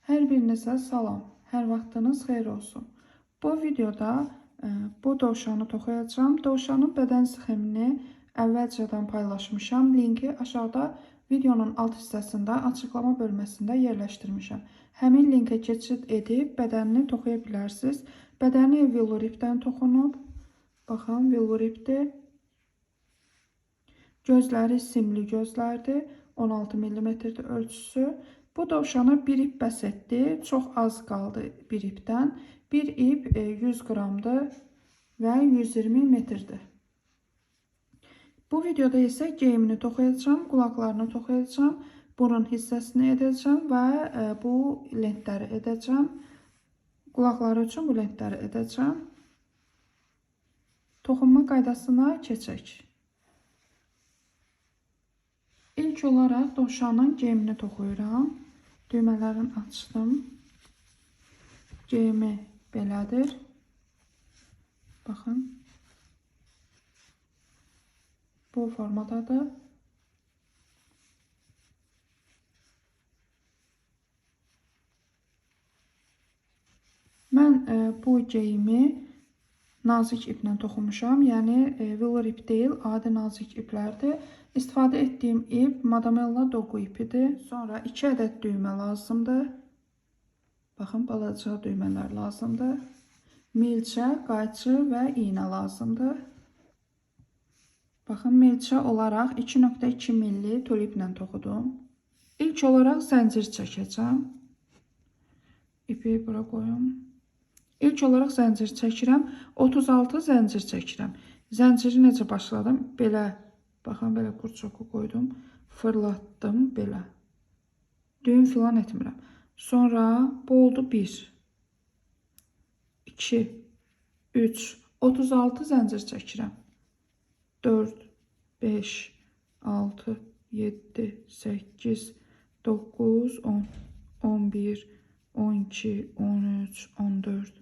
Hər birinizə salam. Hər vaxtınız xeyir olsun. Bu videoda bu dovşanı toxuyacağam. Dovşanın bədən sxemini əvvəlcədən paylaşmışam. Linki aşağıda videonun alt hissəsində açıqlama bölməsində yerləşdirmişəm. Həmin linkə keçid edib bədənini toxuya bilərsiniz. Bədəni velour ipdən toxunub. Baxın, velour ipdir. Gözləri simli gözlərdir. 16 millimetrdir ölçüsü. Bu dovşana bir ip bəs etdi. Çox az qaldı bir ipdən. Bir ip 100 qramdır və 120 metrdir. Bu videoda isə geyimini toxuyacağam, qulaqlarını toxuyacağam, burun hissəsini edəcəm və bu lentləri edəcəm. Qulaqları üçün bu lentləri edəcəm. Toxunma qaydasına keçək. İlk olaraq dovşanın geyimini toxuyuram. Düymələrini açdım. Geyimi belədir. Baxın. Bu formadadır. Mən bu geyimi nazik iplə toxumuşam. Yəni velour ip deyil, adi nazik iplərdir. İstifadə etdiyim ip Madamella Dogu ipidir. Sonra 2 ədəd düymə lazımdır. Baxın, balaca düymələr lazımdır. Milçə, qayçı və iynə lazımdır. Baxın, milçə olaraq 2.2 milli tuliplə toxudum. İlk olaraq zəncir çəkəcəm. İpi bura qoyum. İlk olaraq zəncir çəkirəm. 36 zəncir çəkirəm. Zənciri necə başladım? Belə, baxın, belə kurçoku qoydum. Fırlatdım, belə. Düyün filan etmirəm. Sonra bu oldu 1, 2, 3, 36 zəncir çəkirəm. 4, 5, 6, 7, 8, 9, 10, 11, 12, 13, 14,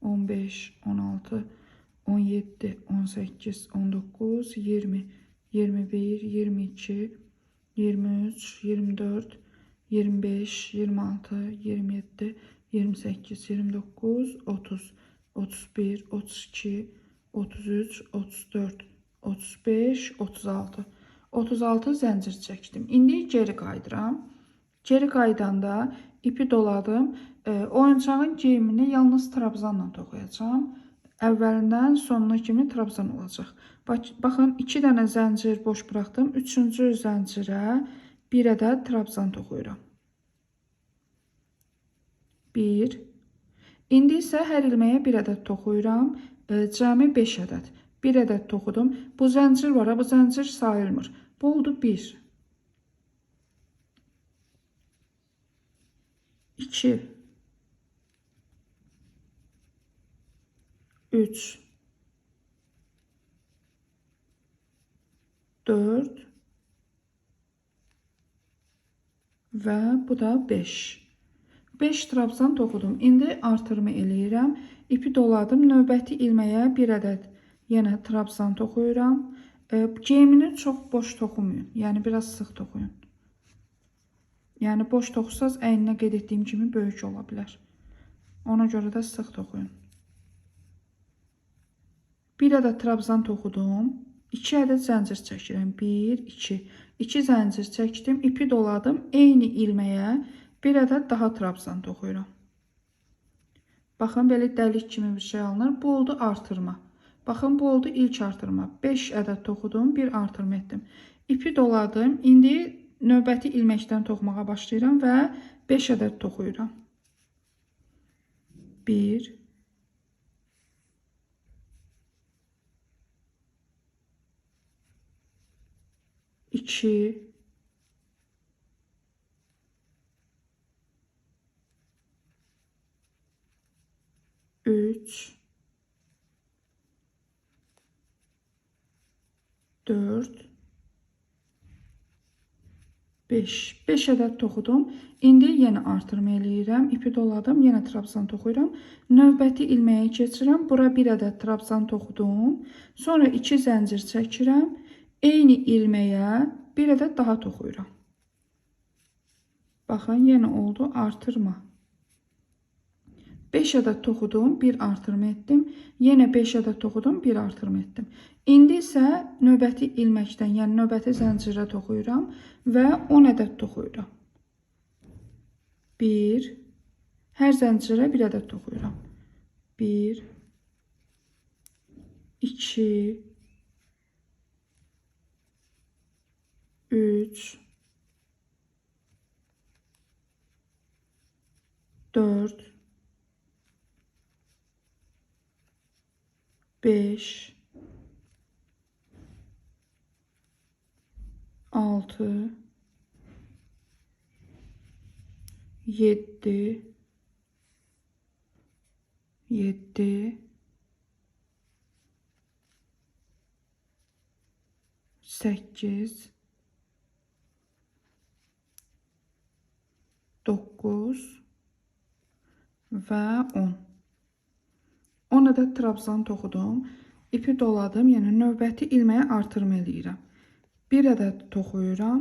15, 16, 17, 18, 19, 20, 21, 22, 23, 24, 25, 26, 27, 28, 29, 30, 31, 32, 33, 34, 35, 36. 36 zəncir çəkdim. İndi geri qayıdıram. Geri qayıdanda ipi doladım. Oyuncağın geyimini yalnız trabzanla toxuyacağam. Əvvəlindən sonuna kimi trabzan olacaq. Baxın, 2 dənə zəncir boş buraxdım. 3-cü zəncirə bir ədəd trabzan toxuyuram. 1. İndi isə hər ilməyə bir ədəd toxuyuram. Cəmi 5 ədəd. Bir ədəd toxudum. Bu zəncir var, bu zəncir sayılmır. Bu oldu 1. 2. 3. 4 və bu da 5. 5 trabzan toxudum. İndi artırma eləyirəm. İpi doladım. Növbəti ilməyə bir ədəd yenə trabzan toxuyuram. Geyimini çox boş toxumayın. Yəni biraz sıx toxuyun. Yəni boş toxusaz əyninə qeyd etdiyim kimi böyük ola bilər. Ona görə də sıx toxuyun. Bir ədəd trabzan toxudum. 2 ədəd zəncir çəkirəm. 1, 2. 2 zəncir çəkdim. İpi doladım. Eyni ilməyə bir ədəd daha trabzan toxuyuram. Baxın, belə dəlik kimi bir şey alınır. Bu oldu artırma. Baxın, bu oldu ilk artırma. 5 ədəd toxudum, bir artırma etdim. İpi doladım. İndi növbəti ilməkdən toxumağa başlayıram və 5 ədəd toxuyuram. 1, 2, 3, 4, 5. 5 ədəd toxudum. İndi yenə artırma eləyirəm. İpi doladım, yenə trabzan toxuyuram. Növbəti ilməyə keçirəm. Bura bir ədəd trabzan toxudum. Sonra 2 zəncir çəkirəm. Eyni ilməyə bir ədəd daha toxuyuram. Baxın, yenə oldu artırma. 5 ədəd toxudum, 1 artırma etdim. Yenə 5 ədəd toxudum, 1 artırma etdim. İndi isə növbəti ilməkdən, yəni növbəti zəncirə toxuyuram və 10 ədəd toxuyuram. 1, hər zəncirə 1 ədəd toxuyuram. 1, 2, 3, 4, 5, 6, 7, 7, 8, 9 və 10. 10 ədəd trabzan toxudum. İpi doladım, yəni növbəti ilməyə artırma eləyirəm. 1 ədəd toxuyuram.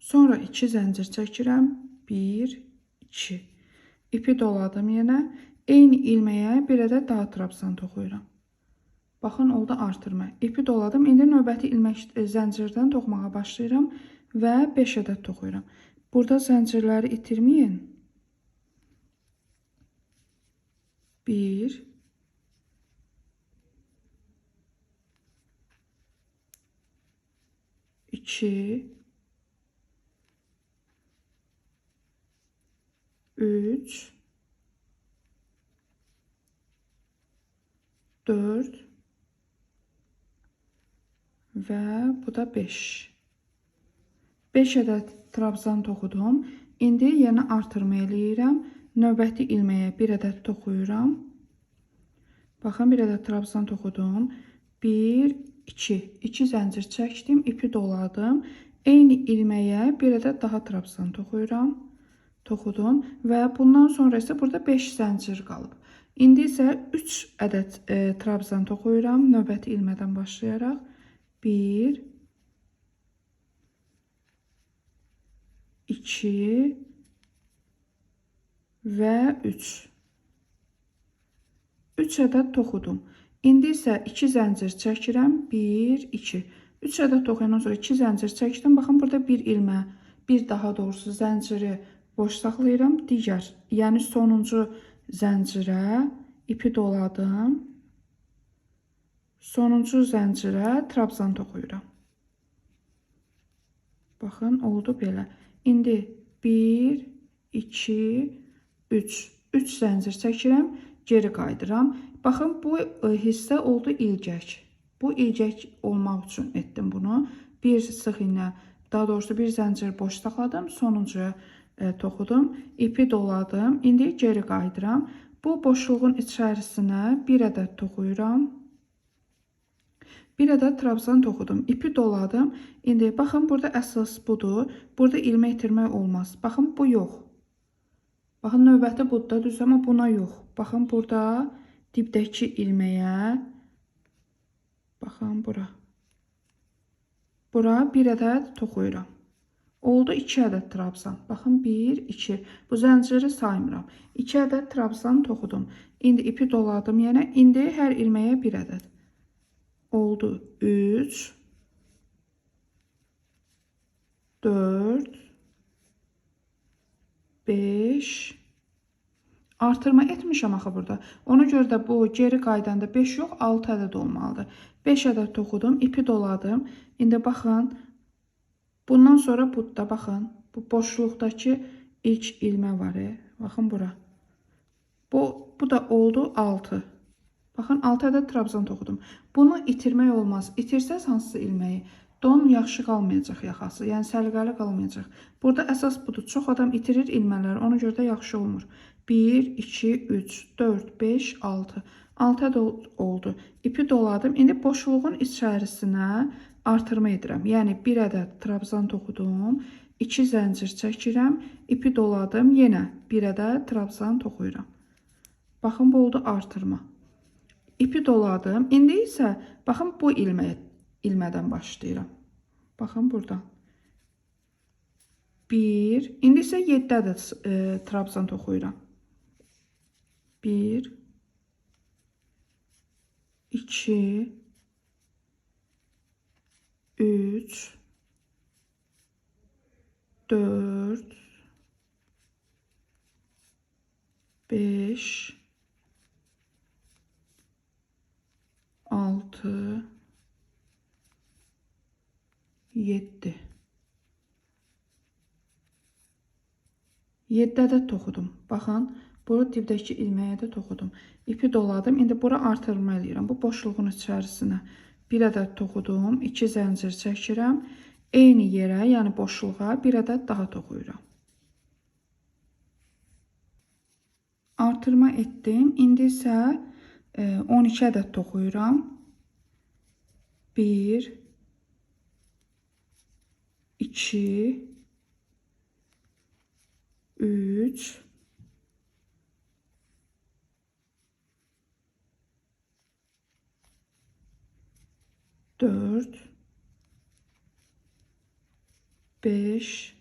Sonra 2 zəncir çəkirəm. 1, 2. İpi doladım yenə. Eyni ilməyə 1 ədəd daha trabzan toxuyuram. Baxın, oldu artırma. İpi doladım. İndi növbəti ilmək zəncirdən toxumağa başlayıram və 5 ədəd toxuyuram. Burada zəncirləri itirməyin. 1, 2, 3, 4 və bu da 5. 5 ədəd trabzan toxudum. İndi yenə artırma eləyirəm. Növbəti ilməyə 1 ədəd toxuyuram. Baxın, 1 ədəd trabzan toxudum. 1, 2. 2 zəncir çəkdim, ipi doladım. Eyni ilməyə 1 ədəd daha trabzan toxuyuram. Toxudum və bundan sonra isə burada 5 zəncir qalıb. İndi isə 3 ədəd trabzan toxuyuram. Növbəti ilmədən başlayaraq. 1, 2 və 3. 3 ədəd toxudum. İndi isə 2 zəncir çəkirəm. 1, 2. 3 ədəd toxuyandan sonra 2 zəncir çəkdim. Baxın, burada bir ilmə, bir daha doğrusu zənciri boş saxlayıram. Digər, yəni sonuncu zəncirə ipi doladım. Sonuncu zəncirə trabzan toxuyuram. Baxın, oldu belə. İndi 1, 2, 3. 3 zəncir çəkirəm, geri qayıdıram. Baxın, bu hissə oldu ilgək. Bu ilgək olmaq üçün etdim bunu. Bir sıx iynə, daha doğrusu bir zəncir boş saxladım. Sonuncuya toxudum. İpi doladım. İndi geri qayıdıram. Bu boşluğun içərisinə bir ədəd toxuyuram. Bir ədəd trabzan toxudum. İpi doladım. İndi baxın, burada əsas budur. Burada ilmək itirmək olmaz. Baxın, bu yox. Baxın, növbəti budur da, düz, amma buna yox. Baxın, burada dibdəki ilməyə, baxın, bura. Bura bir ədəd toxuyuram. Oldu 2 ədəd trabzan. Baxın, 1, 2. Bu zənciri saymıram. 2 ədəd trabzan toxudum. İndi ipi doladım yenə. İndi hər ilməyə bir ədəd. Oldu 3, 4, 5. Artırma etmişəm axı burada. Ona görə də bu geri qaydanda 5 yox, 6 ədəd olmalıdır. 5 ədəd toxudum, ipi doladım. İndi baxın, bundan sonra bu da baxın, bu boşluqdakı ilk ilmə var. Baxın bura. Bu da oldu 6. Baxın, 6 ədəd trabzan toxudum. Bunu itirmək olmaz. İtirsəz hansısa ilməyi, don yaxşı qalmayacaq yaxası, yəni səliqəli qalmayacaq. Burada əsas budur. Çox adam itirir ilmələri, ona görə də yaxşı olmur. 1, 2, 3, 4, 5, 6. 6 ədəd oldu. İpi doladım. İndi boşluğun içərisinə artırma edirəm. Yəni bir ədəd trabzan toxudum, 2 zəncir çəkirəm, ipi doladım, yenə bir ədəd trabzan toxuyuram. Baxın, bu oldu artırma. İpi doladım. İndi isə baxın, bu ilmədən başlayıram. Baxın, buradan. 1. İndi isə 7 ədəd trabzan toxuyuram. 1 2 3 4 5 6 7. 7 ədəd toxudum. Baxın, bunu dibdəki ilməyə də toxudum. İpi doladım. İndi bura artırma eləyirəm. Bu boşluğun içərisinə bir ədəd toxudum. 2 zəncir çəkirəm. Eyni yerə, yəni boşluğa bir ədəd daha toxuyuram. Artırma etdim. İndi isə 12 ədəd toxuyuram. 1 2 3 4 5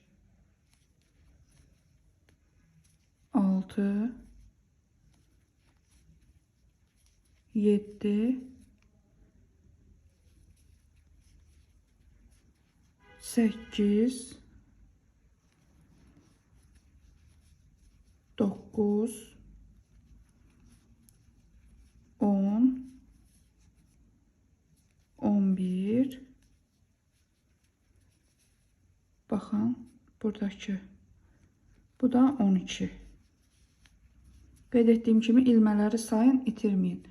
6 7 8 9 10 11. Baxın, buradakı. Bu da 12. Qeyd etdiyim kimi ilmələri sayın, itirməyin.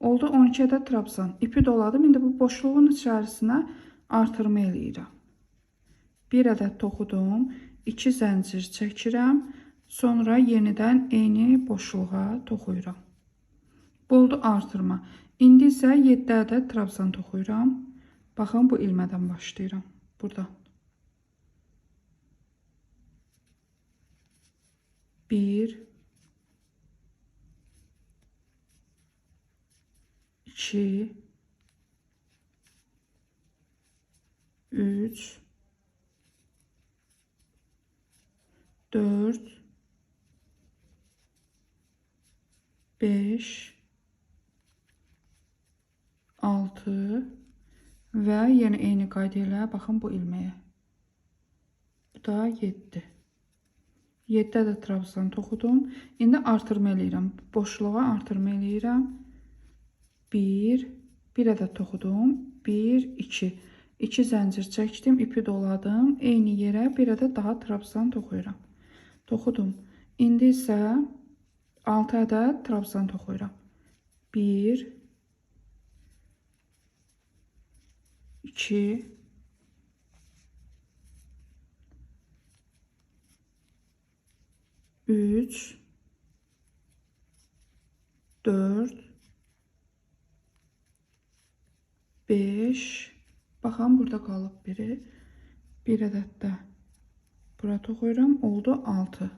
Oldu 12 ədəd trabzan. İpi doladım. İndi bu boşluğun içərisinə artırma eləyirəm. Bir ədəd toxudum. 2 zəncir çəkirəm. Sonra yenidən eyni boşluğa toxuyuram. Bu oldu artırma. İndi isə 7 ədəd trabzan toxuyuram. Baxın, bu ilmədən başlayıram. Buradan. 1 2 3 4 5 6 və yenə eyni qayda ilə baxın bu ilməyə. Bu da 7. 7 ədəd trabzan toxudum. İndi artırma eləyirəm. Boşluğa artırma eləyirəm. 1, 1 ədəd toxudum. 1, 2. 2 zəncir çəkdim, ipi doladım. Eyni yerə bir ədəd daha trabzan toxuyuram. Toxudum. İndi isə 6 ədəd trabzan toxuyuram. 1 2 3 4 5. Baxın, burada qalıb biri. Bir ədəd də bura toxuyuram. Oldu 6.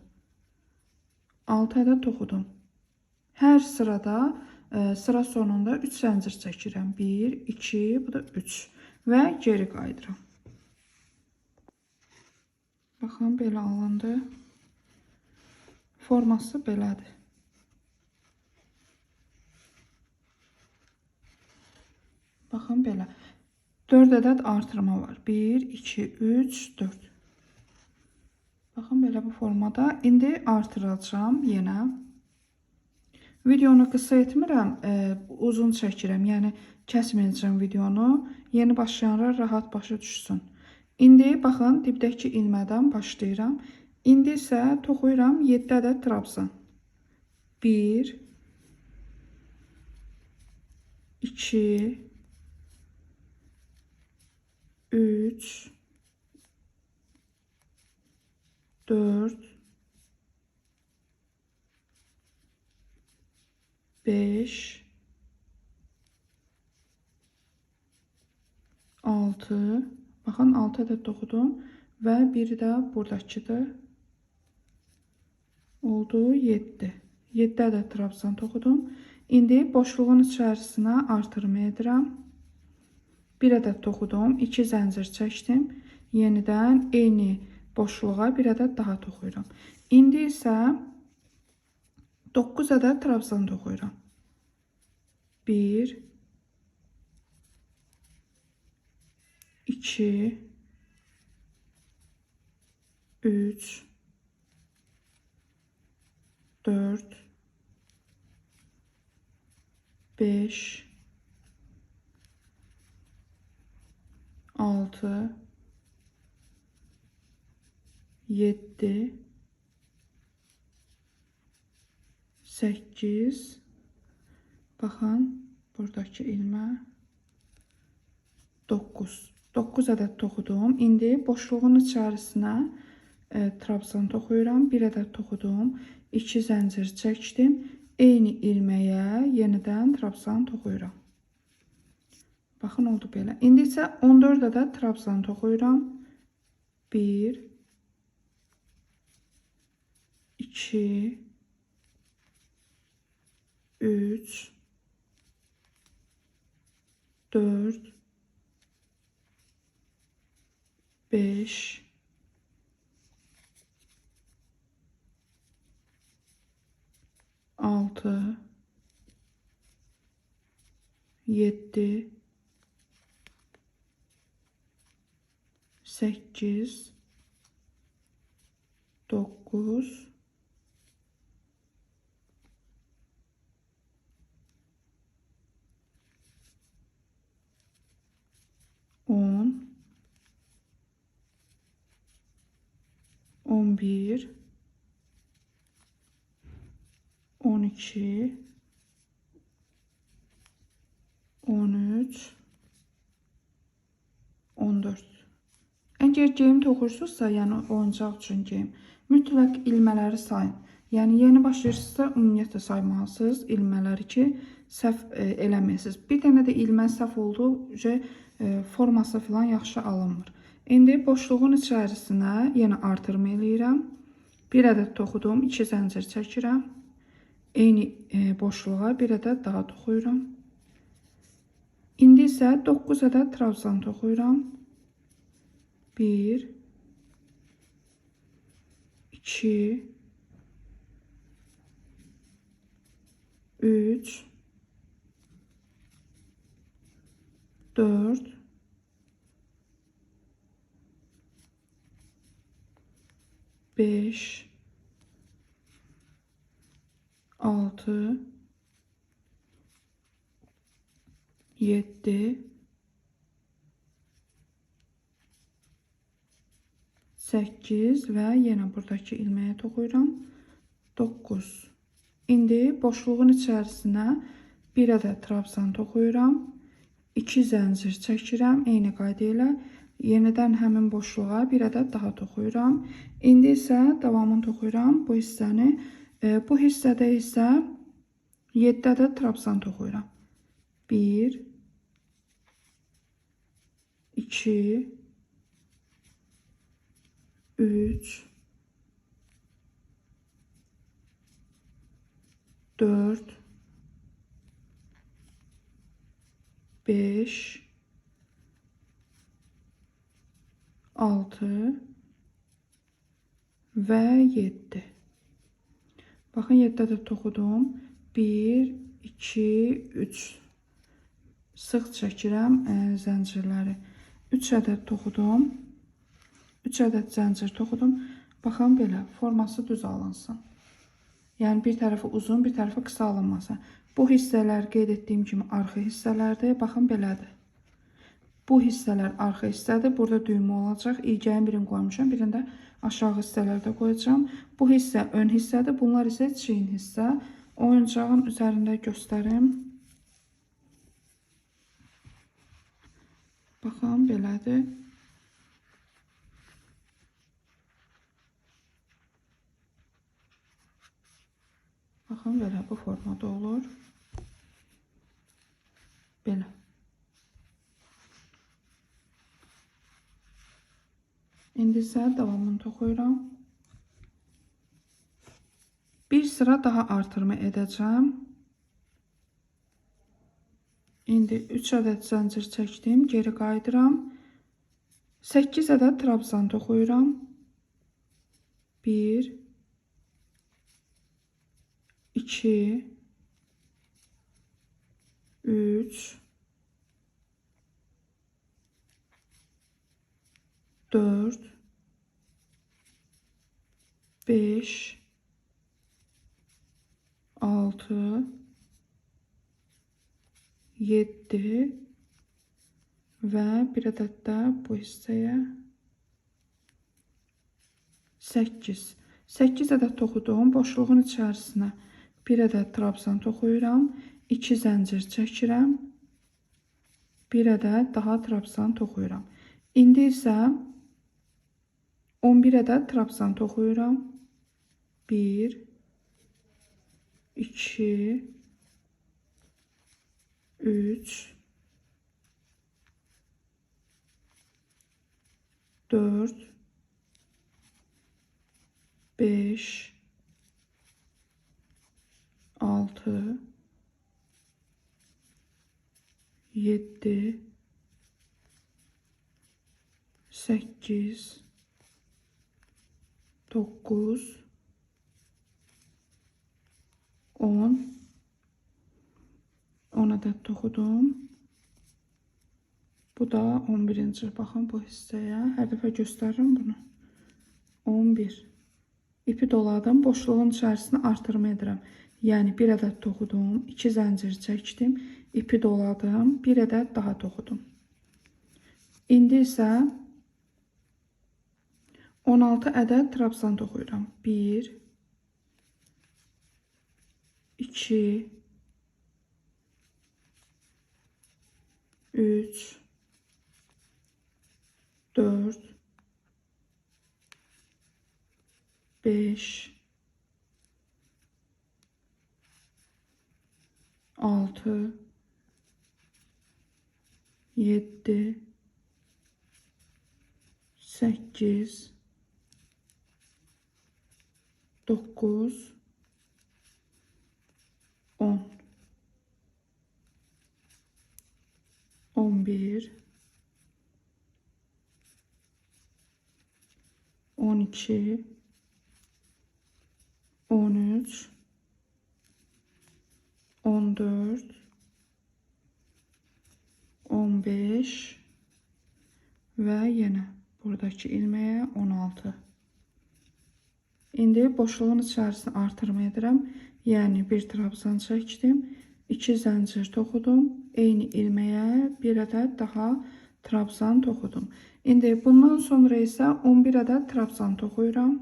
6 ədəd toxudum. Hər sırada, sıra sonunda 3 zəncir çəkirəm. 1, 2, bu da 3 və geri qayıdıram. Baxın, belə alındı. Forması belədir. Baxın, belə. 4 ədəd artırma var. 1, 2, 3, 4. Baxın, belə bu formada. İndi artıracağam yenə. Videonu qısa etmirəm, uzun çəkirəm. Yəni, kəsməyəcəm videonu. Yeni başlayanlar rahat başa düşsün. İndi, baxın, dibdəki ilmədən başlayıram. İndi isə toxuyuram 7 ədəd trabzan. 1 2 3 4 5 6. Baxın, 6 ədəd toxudum və biri də buradakıdır. Oldu 7. 7 ədəd trabzan toxudum. İndi boşluğun içərisinə artırma edirəm. Bir ədəd toxudum, 2 zəncir çəkdim. Yenidən eyni boşluğa bir ədəd daha toxuyuram. İndi isə 9 ədəd trabzan toxuyuram. 1 2 3 4 5 6 7 8. Baxın buradakı ilmə 9. 9 ədəd toxudum. İndi boşluğun içərisinə trabzan toxuyuram. 1 ədəd toxudum. 2 zəncir çəkdim. Eyni ilməyə yenidən trabzan toxuyuram. Baxın oldu belə. İndi isə 14 ədəd trabzan toxuyuram. 1 2 3 4 5 6 7 8 9 10 11 12 13 14. Əgər geyim toxursunuzsa, yəni oyuncaq üçün geyim, mütləq ilmələri sayın. Yəni yeni başlayırsınızsa ümumiyyətlə saymalısınız ilmələri ki, səhv eləməyəsiniz. Bir dənə də ilmə səhv oldu, forması falan yaxşı alınmır. İndi boşluğun içərisinə yenə artırma eləyirəm. Bir ədəd toxudum, 2 zəncir çəkirəm. Eyni boşluğa bir ədəd daha toxuyuram. İndi isə 9 ədəd trabzan toxuyuram. 1 2 3 4 5 6 7 8 və yenə buradakı ilməyə toxuyuram. 9. İndi boşluğun içərisinə bir ədəd trabzan toxuyuram. 2 zəncir çəkirəm eyni qayda ilə. Yenidən həmin boşluğa bir ədəd daha toxuyuram. İndi isə davamını toxuyuram bu hissəni. Bu hissədə isə 7 ədəd trabzan toxuyuram. 1 2 3 4 5 6 və 7. Baxın 7 ədəd toxudum. 1 2 3. Sıx çəkirəm zəncirləri. 3 ədəd toxudum. 3 ədəd zəncir toxudum. Baxın belə forması düz alınsın. Yəni bir tərəfi uzun, bir tərəfi qısa alınmasın. Bu hissələr qeyd etdiyim kimi arxa hissələrdir. Baxın belədir. Bu hissələr arxa hissədir. Burada düymə olacaq. İlgəyin birini qoymuşam, birini də aşağı hissələrdə qoyacağam. Bu hissə ön hissədir. Bunlar isə çiyin hissə. Oyuncağın üzərində göstərim. Baxın belədir. Baxın belə bu formada olur. Belə. İndi isə davamını toxuyuram. Bir sıra daha artırma edəcəm. İndi 3 ədəd zəncir çəkdim, geri qayıdıram. 8 ədəd trabzan toxuyuram. 1 2, 3, 4, 5, 6, 7 və bir ədəd də bu hissəyə 8. 8 ədəd toxuduğum boşluğun içərisinə bir ədəd trabzan toxuyuram, 2 zəncir çəkirəm, bir ədəd daha trabzan toxuyuram. İndi isə 11 ədəd trabzan toxuyuram. 1, 2, 3, 4, 5, 6, 7, 8, 9, 10, 10 ədəd toxudum. Bu da 11-ci. Baxın bu hissəyə. Hər dəfə göstərirəm bunu. 11. İpi doladım. Boşluğun içərisini artırma edirəm. Yəni bir ədəd toxudum, 2 zəncir çəkdim, ipi doladım, bir ədəd daha toxudum. İndi isə 16 ədəd trabzan toxuyuram. 1, 2, 3, 4, 5, 6, 7, 8, 9, 10, 11, 12, 13, 14, 15 və yenə buradakı ilməyə 16. İndi boşluğun içərisini artırma edirəm. Yəni bir trabzan çəkdim, 2 zəncir toxudum, eyni ilməyə bir ədəd daha trabzan toxudum. İndi bundan sonra isə 11 ədəd trabzan toxuyuram.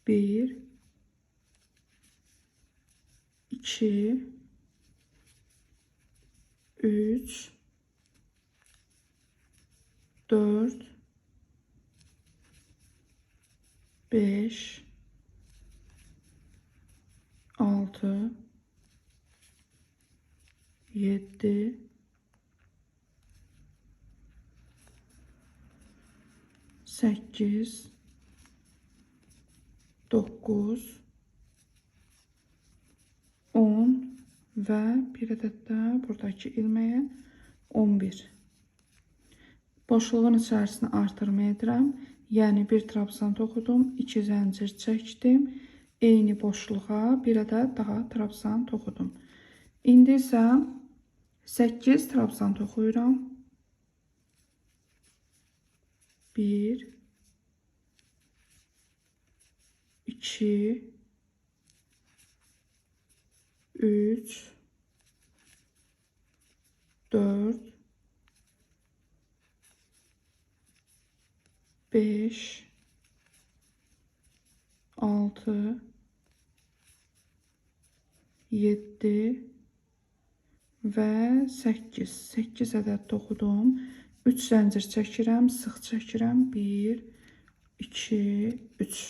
1, 2, 3, 4, 5, 6, 7, 8, 9, 10 və bir ədəd də buradakı ilməyə 11. Boşluğun içərisini artırma edirəm. Yəni bir trabzan toxudum, 2 zəncir çəkdim. Eyni boşluğa bir ədəd daha trabzan toxudum. İndi isə 8 trabzan toxuyuram. 1, 2, 3, 4, 5, 6, 7 və 8. 8 ədəd toxudum. 3 zəncir çəkirəm, sıx çəkirəm. 1, 2, 3.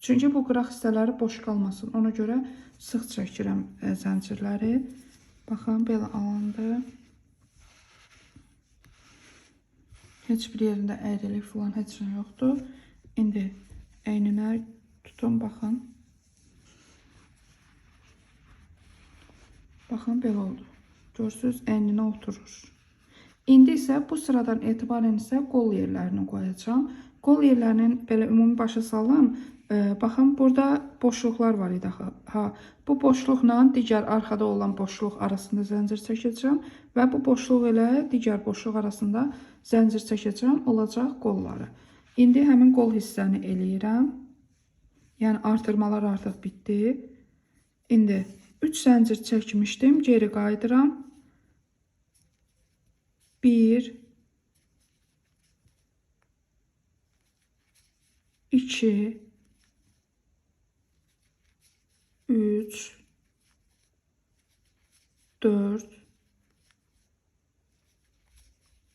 Çünki bu qıraq hissələri boş qalmasın. Ona görə sıx çəkirəm zəncirləri. Baxın, belə alındı. Heç bir yerində əyrilik falan heç nə yoxdur. İndi əyninə tutun, baxın. Baxın, belə oldu. Görürsünüz, əyninə oturur. İndi isə bu sıradan etibarən isə qol yerlərini qoyacağam. Qol yerlərinin belə ümumi başa salım. Baxın, burada boşluqlar var idi axı. Ha, bu boşluqla digər arxada olan boşluq arasında zəncir çəkəcəm və bu boşluq ilə digər boşluq arasında zəncir çəkəcəm, olacaq qolları. İndi həmin qol hissəni eləyirəm. Yəni artırmalar artıq bitdi. İndi 3 zəncir çəkmişdim, geri qayıdıram. 1 2 3 4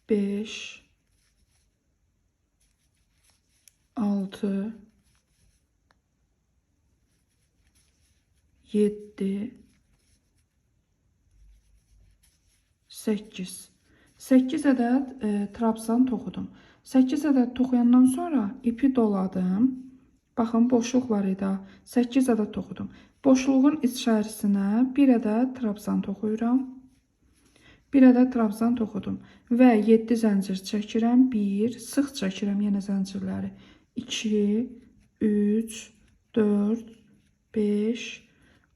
5 6 7 8. 8 ədəd trabzan toxudum. 8 ədəd toxuyandan sonra ipi doladım. Baxın, boşluq var idi. 8 ədəd toxudum. Boşluğun içərisinə 1 ədəd trabzan toxuyuram. 1 ədəd trabzan toxudum və 7 zəncir çəkirəm. 1, sıx çəkirəm yenə zəncirləri. 2, 3, 4, 5,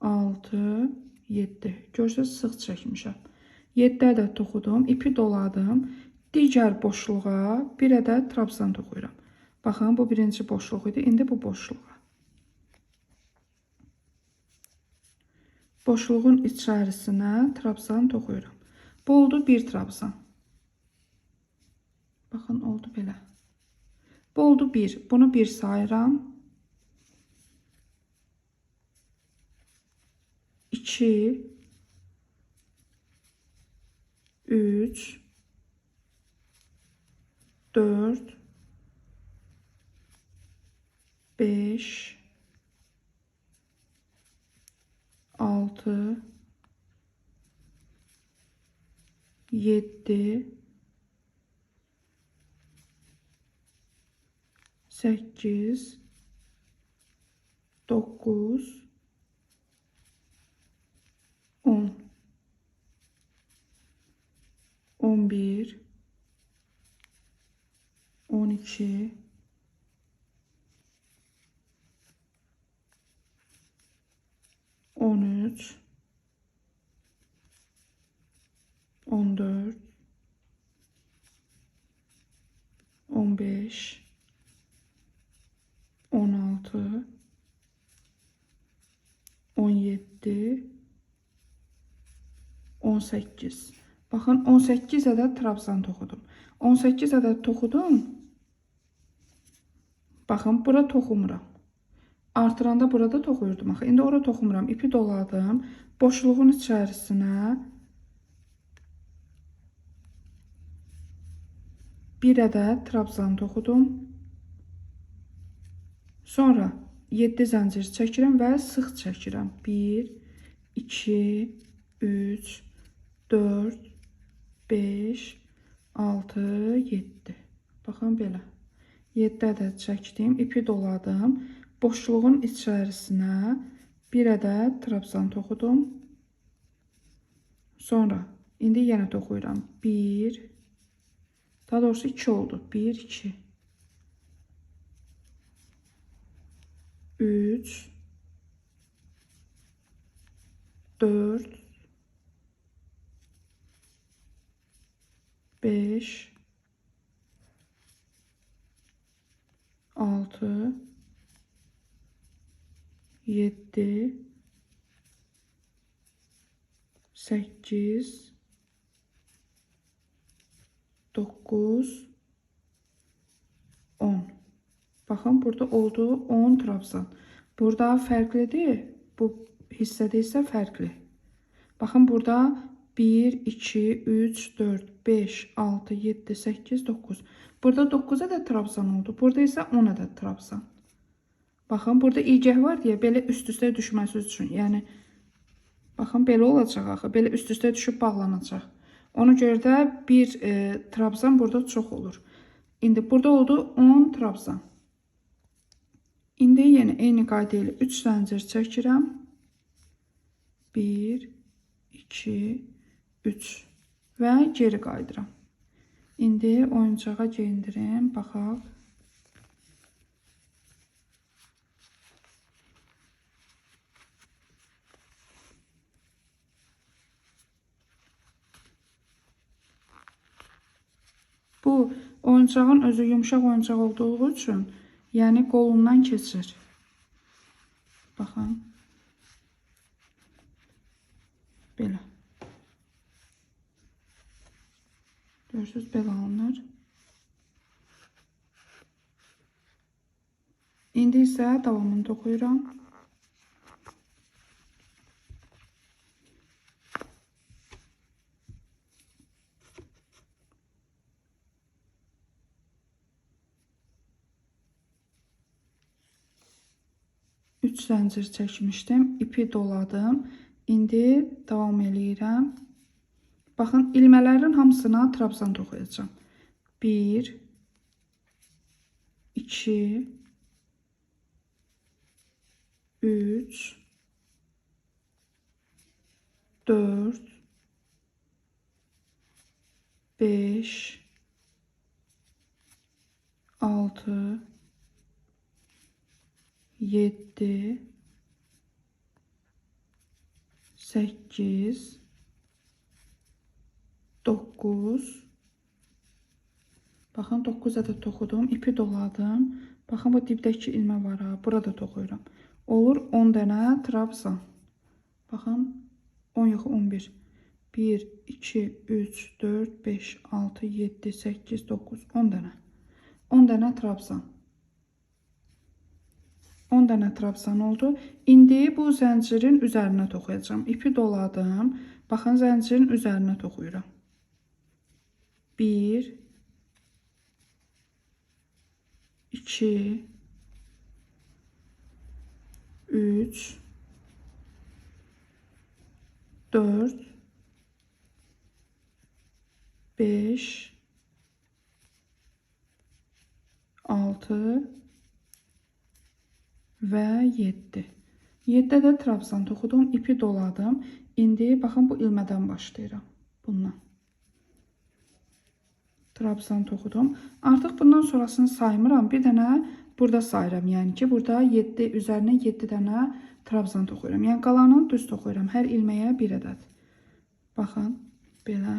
6, 7. Görürsünüz, sıx çəkmişəm. 7 ədəd toxudum, ipi doladım. Digər boşluğa 1 ədəd trabzan toxuyuram. Baxın, bu birinci boşluq idi. İndi bu boşluğa. Boşluğun içərisinə trabzan toxuyuram. Bu oldu bir trabzan. Baxın, oldu belə. Bu oldu 1. Bunu 1 sayıram. 2 3 4 5 6 7 8 9 10 11 12 13 14 15 16 17 18. Baxın, 18 ədəd trabzan toxudum. 18 ədəd toxudum. Baxın, bura toxumuram. Artıranda burada toxuyurdum axı. İndi ora toxumuram. İpi doladım. Boşluğun içərisinə bir ədəd trabzan toxudum. Sonra 7 zəncir çəkirəm və sıx çəkirəm. 1 2 3 4 5 6 7. Baxın belə. 7 ədəd çəkdim, ipi doladım. Boşluğun içərisinə bir ədəd trabzan toxudum. Sonra indi yenə toxuyuram. 1, daha doğrusu 2 oldu. 1 2 3 4 5 6 7 8 9 10. Baxın, burada oldu 10 trabzan. Burada fərqlidir. Bu hissədə isə fərqli. Baxın, burada 1, 2, 3, 4, 5, 6, 7, 8, 9. Burada 9 ədəd trabzan oldu. Burada isə 10 ədəd trabzan. Baxın, burada ilgək var deyə belə üst-üstə düşməsi üçün. Yəni, baxın, belə olacaq axı. Belə üst-üstə düşüb bağlanacaq. Ona görə də bir trabzan burada çox olur. İndi burada oldu 10 trabzan. İndi yenə eyni qayda ilə 3 zəncir çəkirəm. 1, 2, 3 və geri qayıdıram. İndi oyuncağa geyindirim. Baxaq. Bu oyuncağın özü yumşaq oyuncaq olduğu üçün, yəni qolundan keçir. Baxın. Belə. Görürsünüz, belə alınır. İndi isə davamını toxuyuram. Üç zəncir çəkmişdim, ipi doladım. İndi davam eləyirəm. Baxın, ilmələrin hamısına trabzan toxuyacağam. 1, 2, 3, 4, 5, 6, 7, 8, 9. Baxın, 9 ədəd toxudum, ipi doladım. Baxın, bu dibdəki ilmə var ha, burada toxuyuram. Olur 10 dənə trabzan. Baxın, 10 yox, 11. 1, 2, 3, 4, 5, 6, 7, 8, 9, 10 dənə. 10 dənə trabzan. 10 dənə trabzan oldu. İndi bu zəncirin üzərinə toxuyacağam. İpi doladım. Baxın, zəncirin üzərinə toxuyuram. 1, 2, 3, 4, 5, 6 və 7. 7 ədəd trabzan toxudum, ipi doladım. İndi baxın, bu ilmədən başlayıram. Bundan. Trabzan toxudum. Artıq bundan sonrasını saymıram. Bir dənə burada sayıram. Yəni ki, burada 7, üzərinə 7 dənə trabzan toxuyuram. Yəni qalanını düz toxuyuram. Hər ilməyə bir ədəd. Baxın, belə.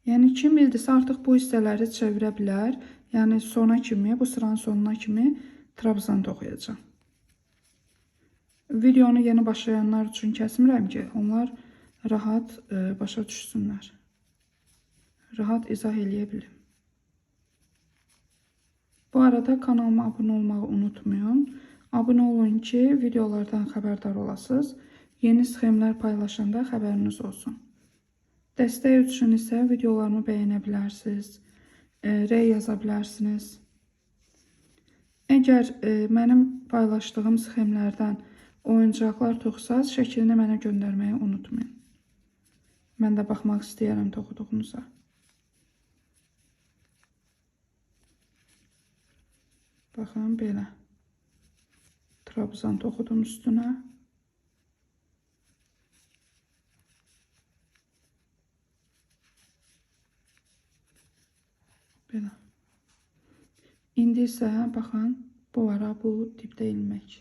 Yəni kim bildirsə artıq bu hissələri çevirə bilər. Yəni sona kimi, bu sıranın sonuna kimi trabzan toxuyacağam. Videonu yeni başlayanlar üçün kəsmirəm ki, onlar rahat başa düşsünlər. Rahat izah eləyə bilim. Bu arada kanalıma abunə olmağı unutmayın. Abunə olun ki, videolardan xəbərdar olasınız. Yeni sxemlər paylaşanda xəbəriniz olsun. Dəstək üçün isə videolarımı bəyənə bilərsiniz, rəy yaza bilərsiniz. Əgər mənim paylaşdığım sxemlərdən oyuncaqlar toxusaz, şəklini mənə göndərməyi unutmayın. Mən də baxmaq istəyirəm toxuduğunuza. Baxın, belə. Trabzan toxudum üstünə. Belə. İndi isə baxın, bu var ha, bu dibdə ilmək.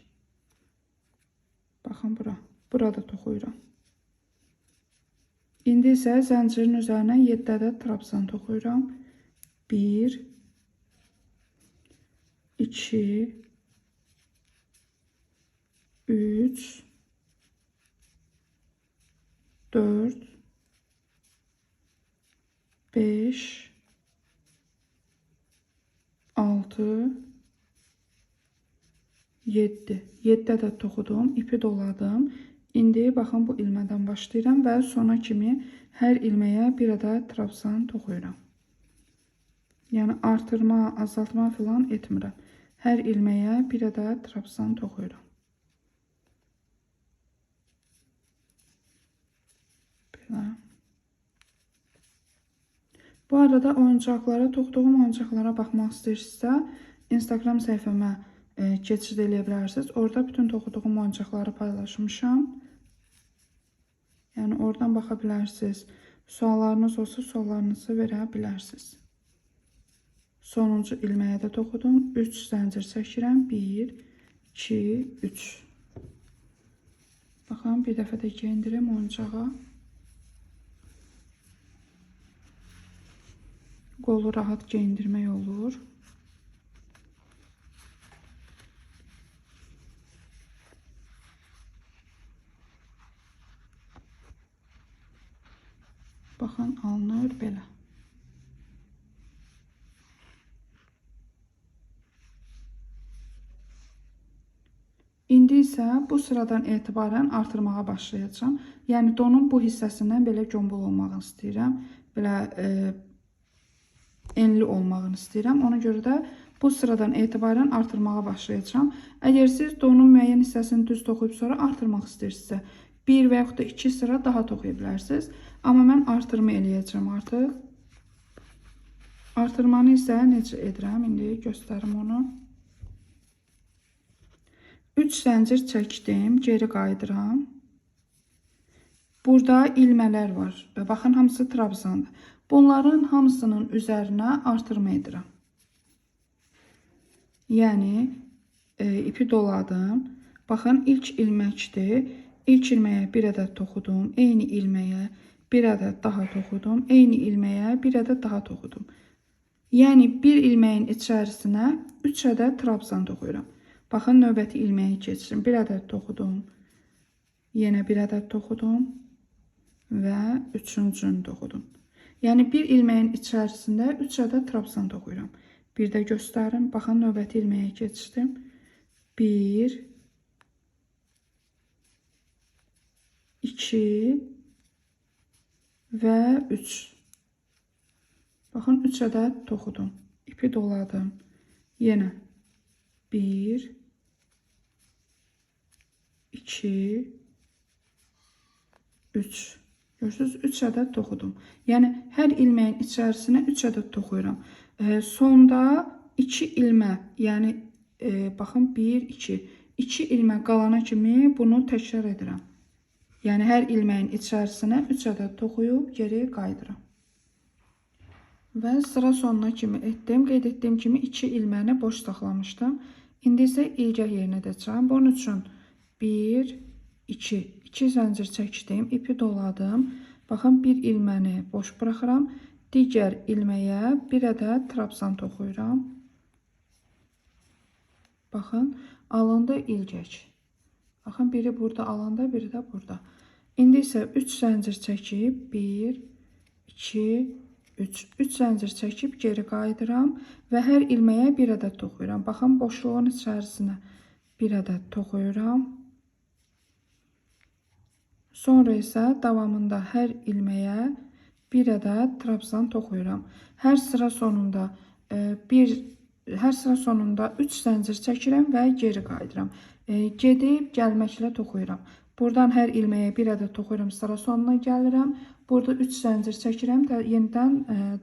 Baxın bura. Burada toxuyuram. İndi isə zəncirin üzərinə 7 ədəd trabzan toxuyuram. 1, 2, 3, 4, 5, 6, 7. 7 ədəd toxudum, ipi doladım. İndi baxın, bu ilmədən başlayıram və sona kimi hər ilməyə bir ədəd trabzan toxuyuram. Yəni artırma, azaltma filan etmirəm. Hər ilməyə bir ədəd trabzan toxuyuram. Belə. Bu arada oyuncaqlara, toxuduğum oyuncaqlara baxmaq istəyirsinizsə, Instagram səhifəmə keçid eləyə bilərsiniz. Orada bütün toxuduğum oyuncaqları paylaşmışam. Yəni oradan baxa bilərsiniz. Suallarınız olsa suallarınızı verə bilərsiniz. Sonuncu ilməyə də toxudum. 3 zəncir çəkirəm. 1, 2, 3. Baxın, bir dəfə də geyindirim oyuncağa. Qolu rahat geyindirmək olur. Baxın, alınır belə. İndi isə bu sıradan etibarən artırmağa başlayacağam. Yəni donun bu hissəsindən belə gömbul olmağını istəyirəm. Belə enli olmağını istəyirəm. Ona görə də bu sıradan etibarən artırmağa başlayacağam. Əgər siz donun müəyyən hissəsini düz toxuyub sonra artırmaq istəyirsinizsə, 1 və yaxud da 2 sıra daha toxuya bilərsiniz. Amma mən artırma eləyəcəm artıq. Artırmanı isə necə edirəm? İndi göstərim onu. 3 zəncir çəkdim, geri qayıdıram. Burada ilmələr var. Baxın, hamısı trabzandır. Bunların hamısının üzərinə artırma edirəm. Yəni, ipi doladım. Baxın, ilk ilməkdir. İlk ilməyə bir ədəd toxudum. Eyni ilməyə bir ədəd daha toxudum. Eyni ilməyə bir ədəd daha toxudum. Yəni, bir ilməyin içərisinə 3 ədəd trabzan toxuyuram. Baxın, növbəti ilməyə keçirim. Bir ədəd toxudum. Yenə bir ədəd toxudum. Və üçüncünü toxudum. Yəni, bir ilməyin içərisində 3 ədəd trabzan toxuyuram. Bir də göstərim. Baxın, növbəti ilməyə keçdim. 1, 2 və 3. Baxın, 3 ədəd toxudum. İpi doladım. Yenə 1, 2, 3. Görürsünüz, 3 ədəd toxudum. Yəni, hər ilməyin içərisinə 3 ədəd toxuyuram. Sonda 2 ilmə, yəni, baxın, 1, 2. 2 ilmə qalana kimi bunu təkrar edirəm. Yəni, hər ilməyin içərisinə 3 ədəd toxuyub geri qayıdıram. Və sıra sonuna kimi etdim. Qeyd etdiyim kimi 2 ilməni boş saxlamışdım. İndi isə ilgək yerinə edəcəm. Bunun üçün 1, 2, 2 zəncir çəkdim, ipi doladım. Baxın, bir ilməni boş buraxıram. Digər ilməyə bir ədəd trabzan toxuyuram. Baxın, alındı ilgək. Baxın, biri burada alanda, biri də burada. İndi isə 3 zəncir çəkib, 1, 2, 3. 3 zəncir çəkib geri qayıdıram və hər ilməyə bir ədəd toxuyuram. Baxın, boşluğun içərisinə bir ədəd toxuyuram. Sonra isə davamında hər ilməyə bir ədəd trabzan toxuyuram. Hər sıra sonunda 3 zəncir çəkirəm və geri qayıdıram. Gedib gəlməklə toxuyuram. Buradan hər ilməyə bir ədəd toxuyuram, sıra sonuna gəlirəm. Burada 3 zəncir çəkirəm, yenidən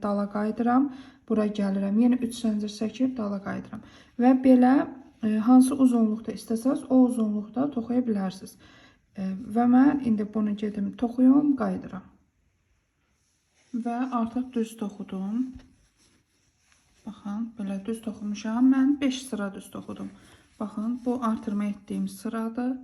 dala qayıdıram. Bura gəlirəm, yenə 3 zəncir çəkib dala qayıdıram. Və belə hansı uzunluqda istəsəz, o uzunluqda toxuya bilərsiniz. Və mən indi bunu gedim toxuyum, qayıdıram. Və artıq düz toxudum. Baxın, belə düz toxumuşam. Mən 5 sıra düz toxudum. Baxın, bu artırma etdiyim sıradır.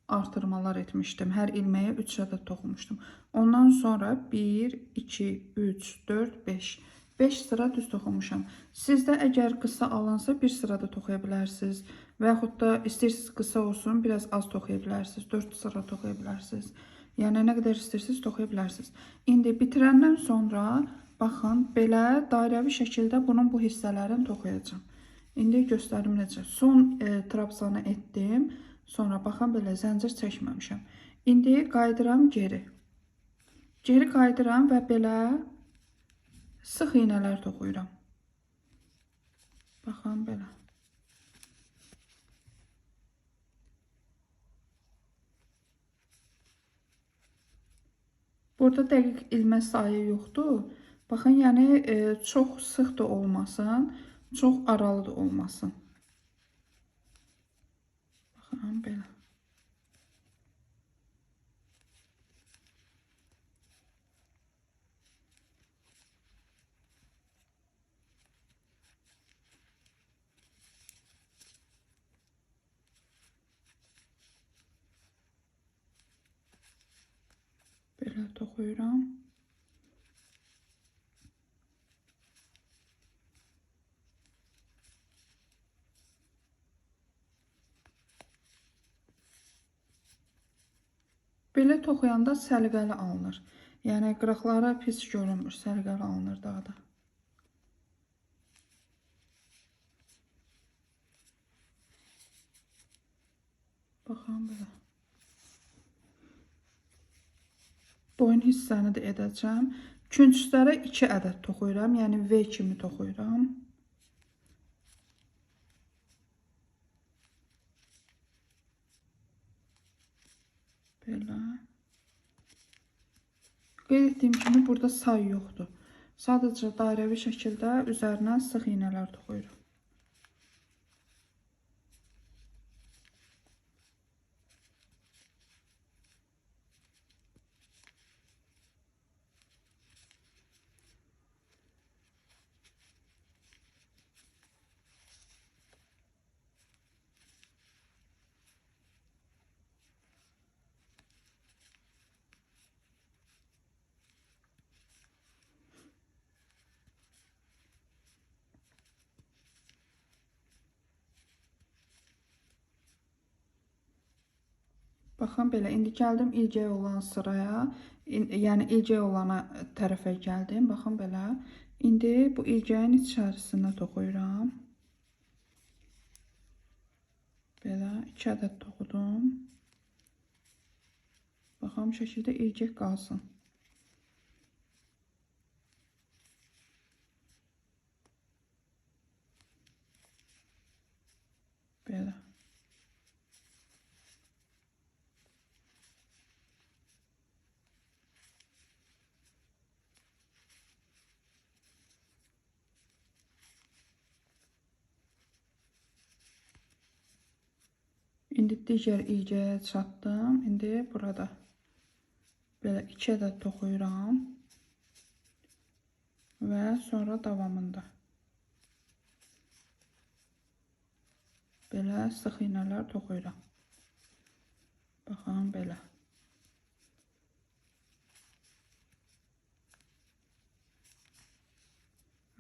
Artırmalar etmişdim. Hər ilməyə 3 ədəd toxumuşdum. Ondan sonra 1, 2, 3, 4, 5. 5 sıra düz toxumuşam. Sizdə əgər qısa alınsa bir sırada toxuya bilərsiniz. Və yaxud da istəyirsiniz qısa olsun, biraz az toxuya bilərsiniz. 4 sıra toxuya bilərsiniz. Yəni, nə qədər istəyirsiniz toxuya bilərsiniz. İndi bitirəndən sonra baxın, belə dairəvi şəkildə bunun bu hissələrini toxuyacağam. İndi göstərim necə. Son trabzanı etdim. Sonra baxın, belə zəncir çəkməmişəm. İndi qayıdıram geri. Geri qayıdıram və belə sıx iynələr toxuyuram. Baxın, belə. Burada dəqiq ilmə sayı yoxdur. Baxın, yəni çox sıx da olmasın, çox aralı da olmasın. Baxın, belə. Belə toxuyuram. Belə toxuyanda səliqəli alınır. Yəni qıraqları pis görünmür, səliqəli alınır daha da. Baxın belə. Boyun hissəni də edəcəm. Künclərə 2 ədəd toxuyuram, yəni V kimi toxuyuram. Belə. Qeyd etdiyim kimi burada say yoxdur. Sadəcə dairəvi şəkildə üzərinə sıx iynələr toxuyuram. Baxın belə, indi gəldim ilgək olan sıraya, yəni ilgək olana tərəfə gəldim. Baxın belə. İndi bu ilgəyin içərisinə toxuyuram. Belə 2 ədəd toxudum. Baxın bu şəkildə ilgək qalsın. Belə. İndi digər ilgəyə çatdım. İndi burada belə 2 ədəd toxuyuram və sonra davamında belə sıx iynələr toxuyuram. Baxın belə.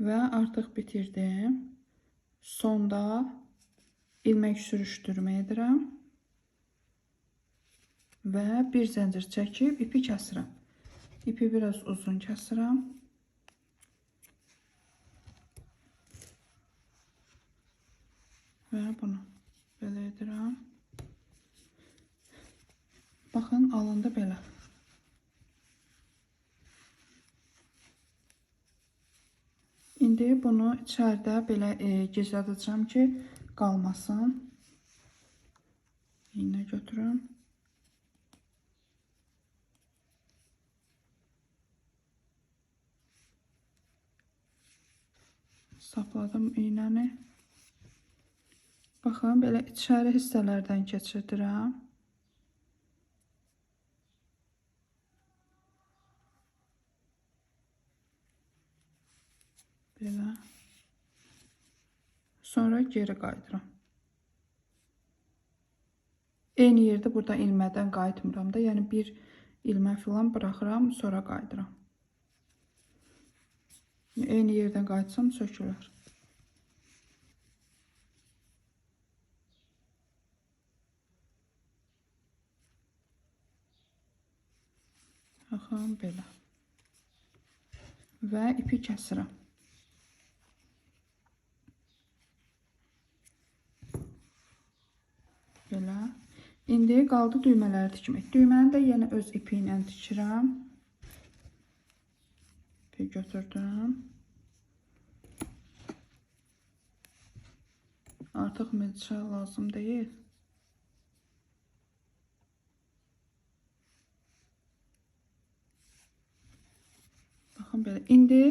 Və artıq bitirdim. Sonda ilmək sürüşdürmə edirəm və bir zəncir çəkib ipi kəsirəm. İpi biraz uzun kəsirəm. Və bunu belə edirəm. Baxın, alındı belə. İndi bunu içəridə belə gizlədəcəm ki, qalmasın. İynə götürüm. Sapladım iynəni. Baxın, belə içəri hissələrdən keçirdirəm. Belə. Sonra geri qayıdıram. Eyni yerdə burada ilmədən qayıtmıram da. Yəni bir ilmə filan buraxıram, sonra qayıdıram. Eyni yerdən qayıtsam sökülər. Baxın belə. Və ipi kəsirəm. Belə. İndi qaldı düymələri tikmək. Düyməni də yenə öz ipi ilə tikirəm. İpi götürdüm. Artıq milçə lazım deyil. Baxın belə. İndi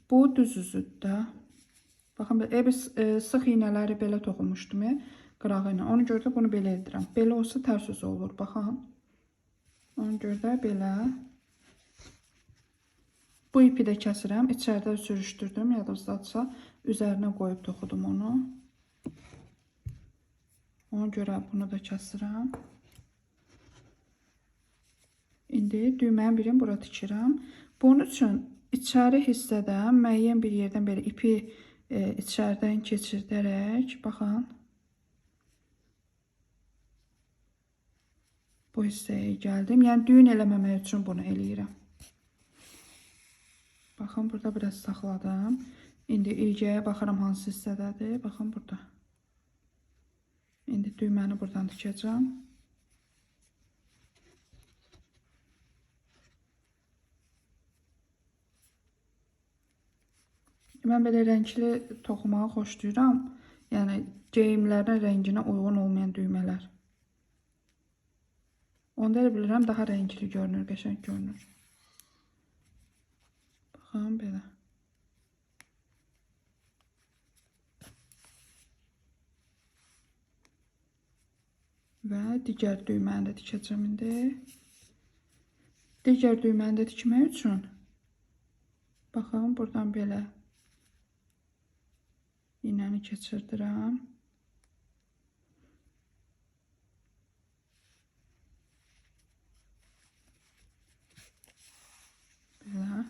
bu düz üzüdür də. Baxın belə. Biz sıx iynələri belə toxumuşdum. Qırağı ilə. Ona görə də bunu belə edirəm. Belə olsa tərs üzü olur. Baxın. Ona görə də belə. Bu ipi də kəsirəm. İçəridə sürüşdürdüm. Yadınızdadırsa üzərinə qoyub toxudum onu. Ona görə bunu da kəsirəm. İndi düymənin birini bura tikirəm. Bunun üçün içəri hissədən müəyyən bir yerdən belə ipi içəridən keçirdərək, baxın. Bu hissəyə gəldim. Yəni düyün eləməmək üçün bunu eləyirəm. Baxın, burada biraz saxladım. İndi ilgəyə baxıram hansı hissədədir. Baxın burada. İndi düyməni buradan tikəcəm. Mən belə rəngli toxumağı xoşlayıram. Yəni geyimlərin rənginə uyğun olmayan düymələr. Onda elə bilirəm daha rəngli görünür, qəşəng görünür. Baxın belə. Və digər düyməni də tikəcəm indi. Digər düyməni də tikmək üçün baxın buradan belə iynəni keçirdirəm. Belə.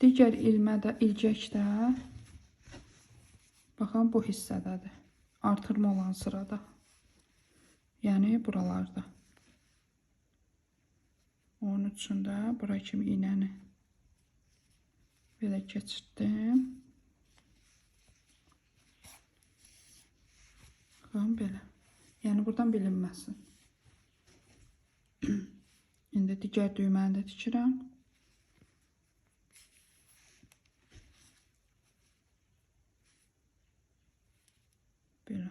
Digər ilmə də, ilgək də baxın bu hissədədir. Artırma olan sırada. Yəni buralarda. Onun üçün də bura kimi iynəni belə keçirtdim. Baxın belə. Yəni buradan bilinməsin. İndi digər düyməni də tikirəm. Belə.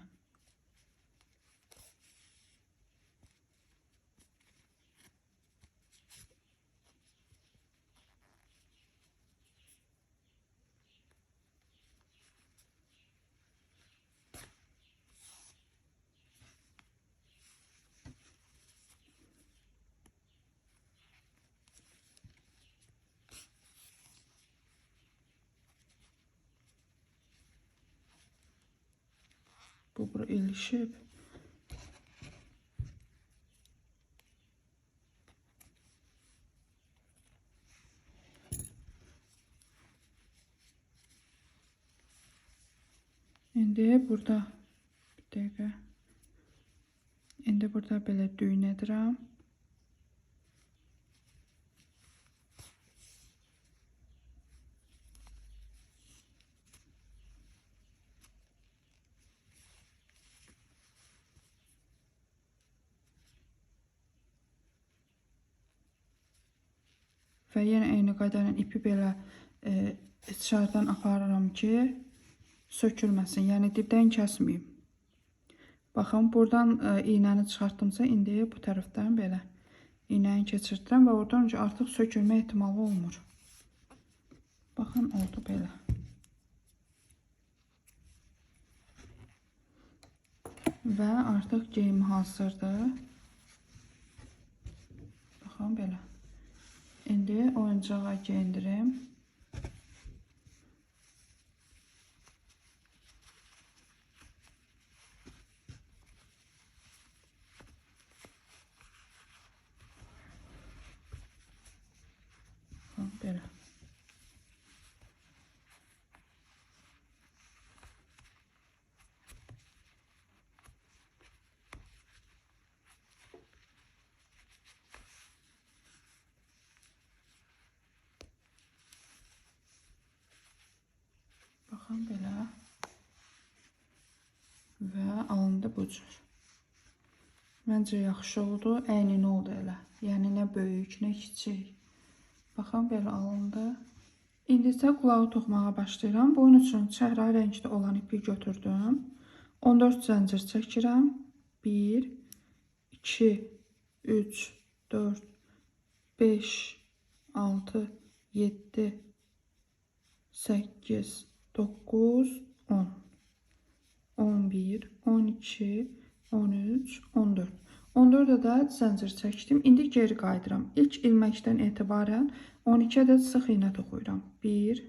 Bu bura ilişib. İndi burada bir dəqiqə. İndi burada belə düyün edirəm. Və yenə eyni qayda ilə ipi belə içəridən aparıram ki, sökülməsin. Yəni dibdən kəsməyim. Baxın, buradan iynəni çıxartdımsa, indi bu tərəfdən belə iynəni keçirdirəm və oradan artıq sökülmə ehtimalı olmur. Baxın, oldu belə. Və artıq geyim hazırdır. Baxın, belə. İndi oyuncağa geyindirim. Belə. Baxın belə. Və alındı bu cür. Məncə yaxşı oldu. Əyninə oldu elə. Yəni nə böyük, nə kiçik. Baxın belə alındı. İndi isə qulağı toxumağa başlayıram. Bunun üçün çəhrayı rəngdə olan ipi götürdüm. 14 zəncir çəkirəm. 1, 2, 3, 4, 5, 6, 7, 8, 9, 10, 11, 12, 13, 14. 14 ədəd zəncir çəkdim. İndi geri qayıdıram. İlk ilməkdən etibarən 12 ədəd sıx iynə toxuyuram. 1,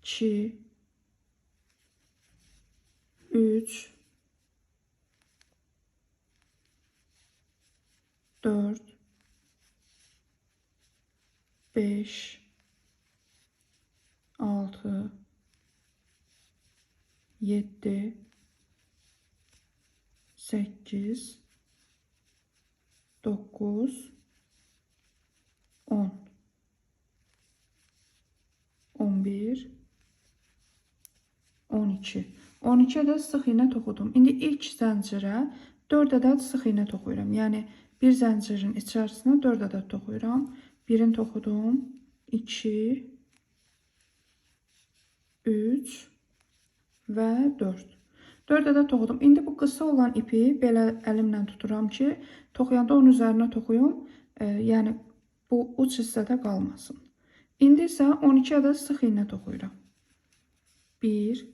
2, 3, 4, 5, 6, 7, 8, 9, 10, 11, 12. 12 ədəd sıx iynə toxudum. İndi ilk zəncirə 4 ədəd sıx iynə toxuyuram. Yəni bir zəncirin içərisinə 4 ədəd toxuyuram. Birini toxudum. 2, 3 və 4. 4 ədəd toxudum. İndi bu qısa olan ipi belə əlimlə tuturam ki, toxuyanda onun üzərinə toxuyum. Yəni bu uc hissədə qalmasın. İndi isə 12 ədəd sıx iynə toxuyuram. 1,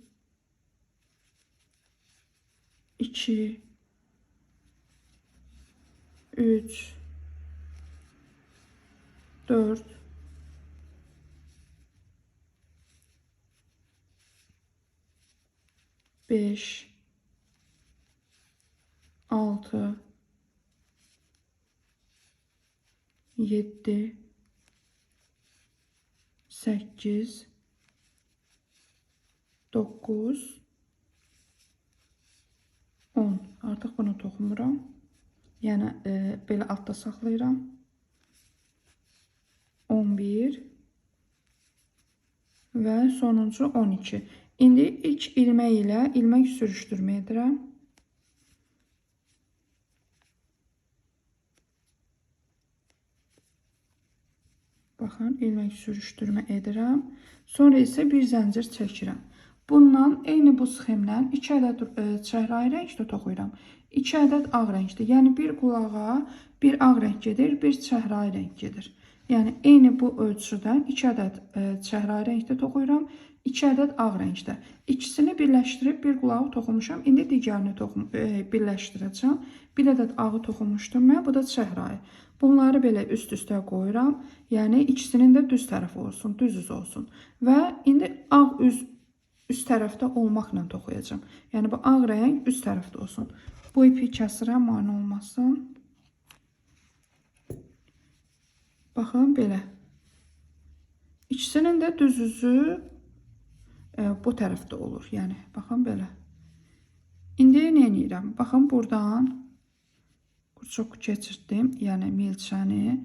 2, 3, 4, 5, 6, 7, 8, 9, 10. Artıq bunu toxumuram. Yəni belə altda saxlayıram. 11 və sonuncu 12. İndi ilk ilmək ilə ilmək sürüşdürmə edirəm. Baxın, ilmək sürüşdürmə edirəm. Sonra isə bir zəncir çəkirəm. Bundan eyni bu sxemlə 2 ədəd çəhrayı rəngdə toxuyuram. 2 ədəd ağ rəngdə. Yəni bir qulağa bir ağ rəng gedir, bir çəhrayı rəng gedir. Yəni eyni bu ölçüdən 2 ədəd çəhrayı rəngdə toxuyuram, 2 ədəd ağ rəngdə. İkisini birləşdirib bir qulağı toxumuşam. İndi digərini birləşdirəcəm. Bir ədəd ağı toxumuşdum mən, bu da çəhrayı. Bunları belə üst-üstə qoyuram. Yəni ikisinin də düz tərəfi olsun, düz üz olsun. Və indi ağ üz üst tərəfdə olmaqla toxuyacağam. Yəni bu ağ rəng üst tərəfdə olsun. Bu ipi kəsirəm, mane olmasın. Baxın belə. İkisinin də düz üzü bu tərəfdə olur. Yəni baxın belə. İndi nə edirəm? Baxın buradan çox keçirtdim. Yəni milçəni.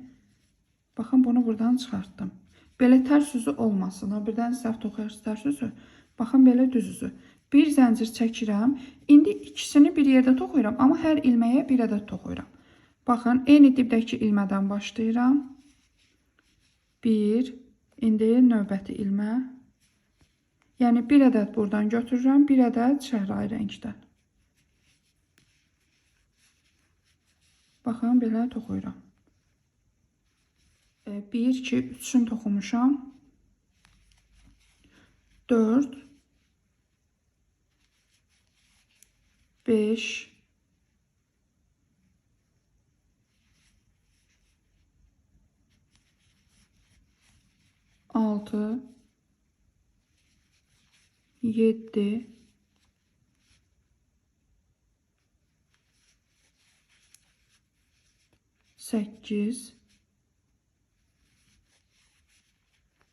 Baxın bunu buradan çıxartdım. Belə tərs üzü olmasın. O birdən səhv toxuyarsınız tərs üzü. Baxın belə düz üzü. Bir zəncir çəkirəm. İndi ikisini bir yerdə toxuyuram, amma hər ilməyə bir ədəd toxuyuram. Baxın, eyni dibdəki ilmədən başlayıram. 1, indi növbəti ilmə. Yəni bir ədəd buradan götürürəm, bir ədəd çəhrayı rəngdən. Baxın, belə toxuyuram. 1, 2, 3-ünü toxumuşam. 4, 5, 6, 7, 8,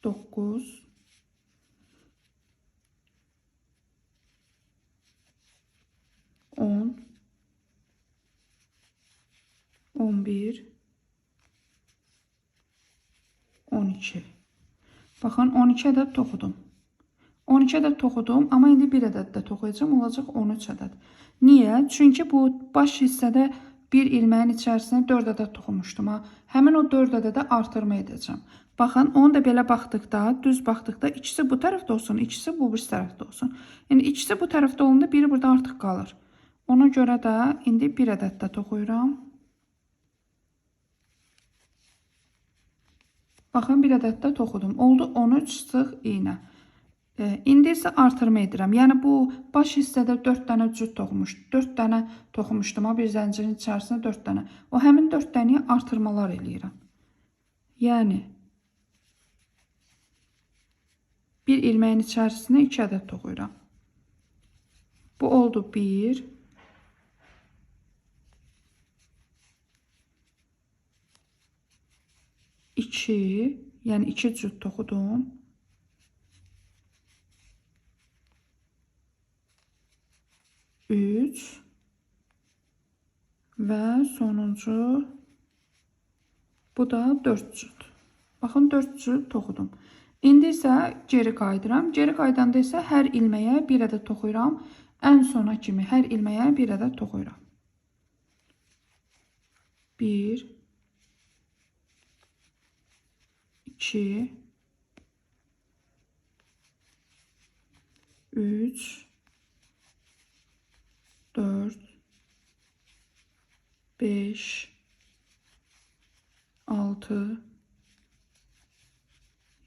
9, 10, 11, 12. Baxın, 12 ədəd toxudum. 12 ədəd toxudum, amma indi bir ədəd də toxuyacağam, olacaq 13 ədəd. Niyə? Çünki bu baş hissədə bir ilməyin içərisinə 4 ədəd toxumuşdum. Ha. Həmin o 4 ədədə artırma edəcəm. Baxın, onu da belə baxdıqda, düz baxdıqda ikisi bu tərəfdə olsun, ikisi bu bir tərəfdə olsun. Yəni ikisi bu tərəfdə olanda biri burada artıq qalır. Ona görə də indi bir ədəd də toxuyuram. Baxın, bir ədəd də toxudum. Oldu 13 sıx iynə. İndi isə artırma edirəm. Yəni bu baş hissədə 4 dənə cüt toxumuş, 4 dənə toxumuşdum ha, bir zəncirin içərisinə 4 dənə. O həmin 4 dənəyə artırmalar eləyirəm. Yəni bir ilməyin içərisinə 2 ədəd toxuyuram. Bu oldu 1, 2, yəni 2 cüt toxudum. 3, Və sonuncu, bu da 4 cüt. Baxın, 4 cüt toxudum. İndi isə geri qayıdıram. Geri qayıdanda isə hər ilməyə bir ədəd toxuyuram. Ən sona kimi hər ilməyə bir ədəd toxuyuram. 1, 2, 3, 4, 5, 6,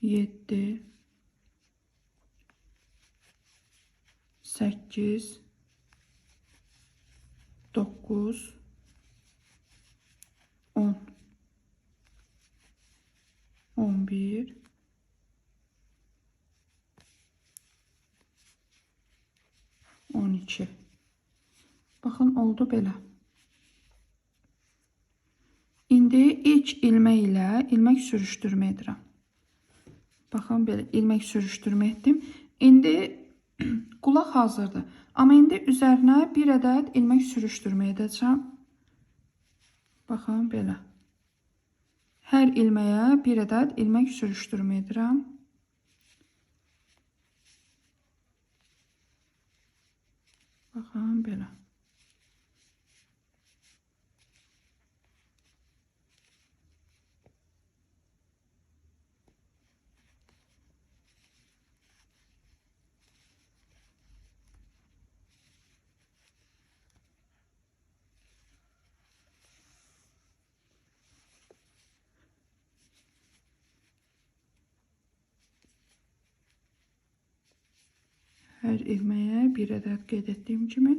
7, 8, 9, 10, 11, 12. Baxın, oldu belə. İndi ilk ilmək ilə ilmək sürüşdürmə edirəm. Baxın, belə ilmək sürüşdürmə etdim. İndi qulaq hazırdır. Amma indi üzərinə bir ədəd ilmək sürüşdürmə edəcəm. Baxın, belə. Hər ilməyə bir ədəd ilmək sürüşdürmə edirəm. Baxın, belə. Hər ilməyə bir ədəd qeyd etdiyim kimi.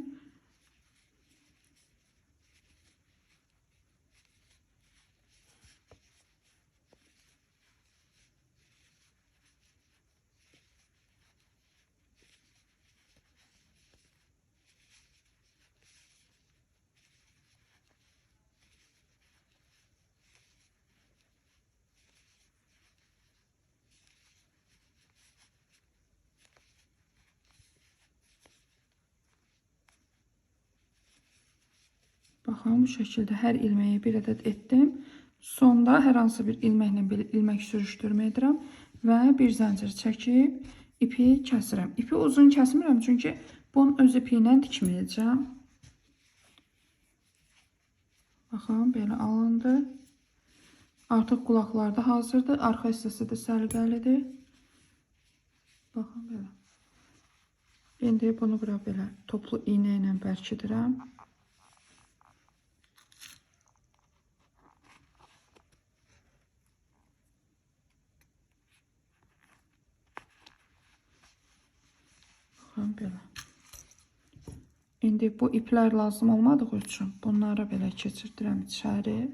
Baxın, bu şəkildə hər ilməyə bir ədəd etdim. Sonda hər hansı bir ilməklə belə ilmək sürüşdürmə edirəm və bir zəncir çəkib ipi kəsirəm. İpi uzun kəsmirəm, çünki bunun öz ipi ilə tikməyəcəm. Baxın, belə alındı. Artıq qulaqlar da hazırdır. Arxa hissəsi də səliqəlidir. Baxın, belə. İndi bunu bura belə toplu iynə ilə bərkidirəm. Baxın, belə. İndi bu iplər lazım olmadığı üçün bunları belə keçirdirəm içəri.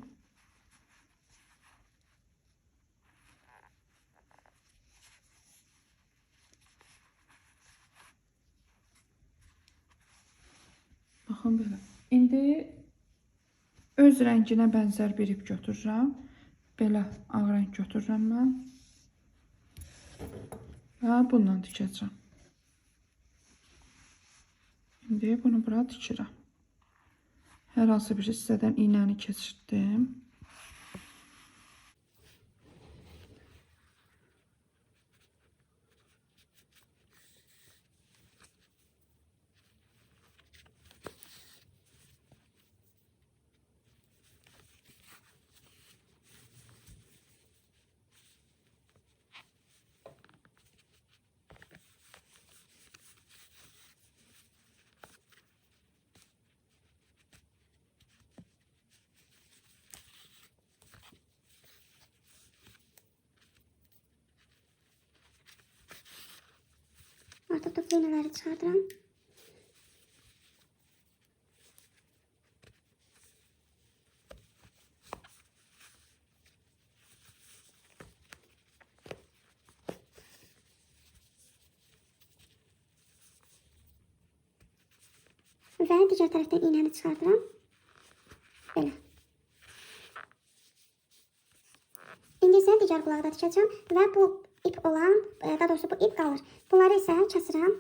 Baxın, belə. İndi öz rənginə bənzər bir ip götürürəm. Belə ağ rəng götürürəm mən. Və bununla tikəcəm. İndi bunu bura tikirəm. Hər hansı bir hissədən iynəni keçirtdim. Artıq toplu iynələri çıxardıram. Və digər tərəfdən iynəni çıxardıram. Belə. İndi isə digər qulağı da tikəcəm və bu ip olan, daha doğrusu bu ip qalır. Bunları isə kəsirəm.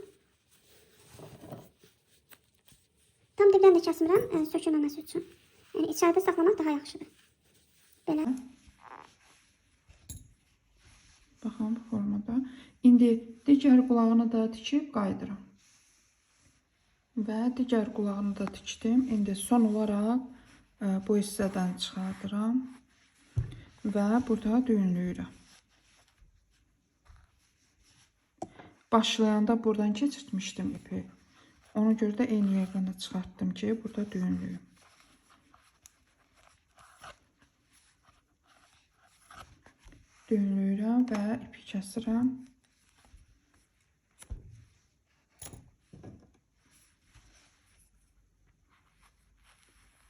Tam dibdən də kəsmirəm, sökülməməsi üçün. Yəni içəridə saxlamaq daha yaxşıdır. Belə. Baxın bu formada. İndi digər qulağını da tikib qayıdıram. Və digər qulağını da tikdim. İndi son olaraq bu hissədən çıxardıram və burada düyünləyirəm. Başlayanda buradan keçirtmişdim ipi. Ona görə də eyni yerdən də çıxartdım ki, burada düyünlüyüm. Düyünləyirəm və ipi kəsirəm.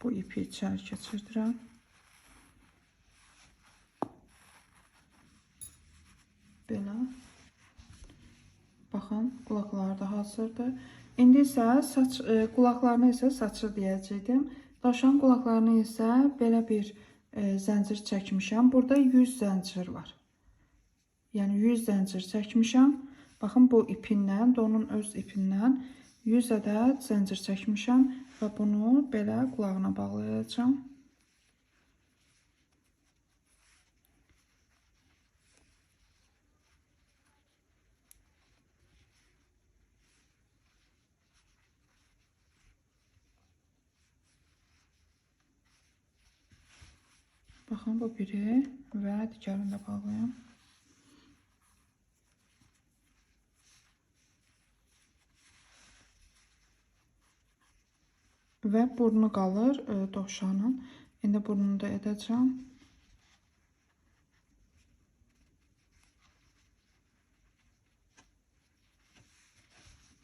Bu ipi içəri keçirdirəm. Belə. Baxın, qulaqları da hazırdır. İndi isə saç qulaqlarını isə saçı deyəcəkdim. Dovşan qulaqlarını isə belə bir zəncir çəkmişəm. Burada 100 zəncir var. Yəni 100 zəncir çəkmişəm. Baxın bu ipindən, donun öz ipindən 100 ədəd zəncir çəkmişəm və bunu belə qulağına bağlayacağam. Baxın bu biri və digərini də bağlayım. Və burnu qalır dovşanın. İndi burnunu da edəcəm.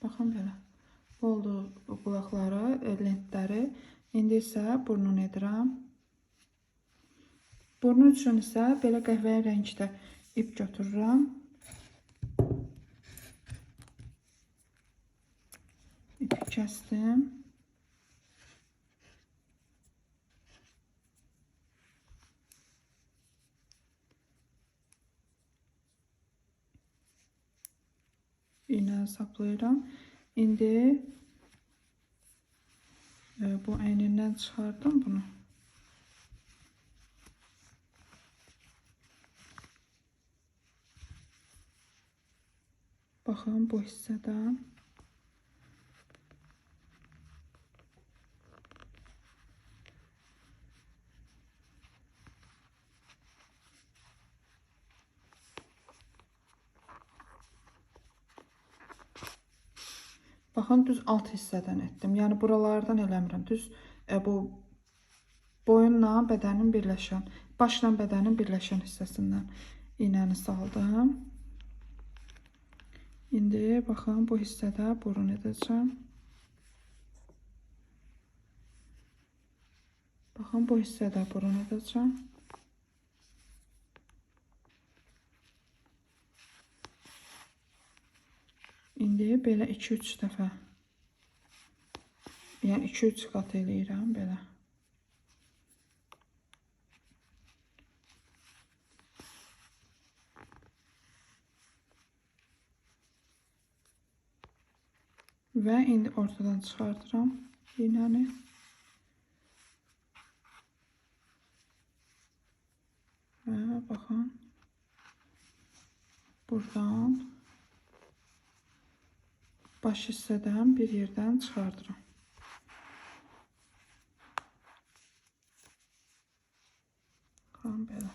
Baxın belə. Bu oldu qulaqları, lentləri. İndi isə burnunu edirəm. Burnu üçün isə belə qəhvəyi rəngdə ip götürürəm. İpi kəsdim. İynəni saplayıram. İndi bu əynindən çıxardım bunu. Baxın bu hissədən. Baxın düz alt hissədən etdim. Yəni buralardan eləmirəm. Düz bu boyunla bədənin birləşən, başla bədənin birləşən hissəsindən iynəni saldım. İndi baxın bu hissədə burun edəcəm. Baxın bu hissədə burun edəcəm. İndi belə 2-3 dəfə, yəni 2-3 qat eləyirəm belə. Və indi ortadan çıxardıram iynəni. Və baxın, buradan baş hissədən bir yerdən çıxardıram. Baxın belə.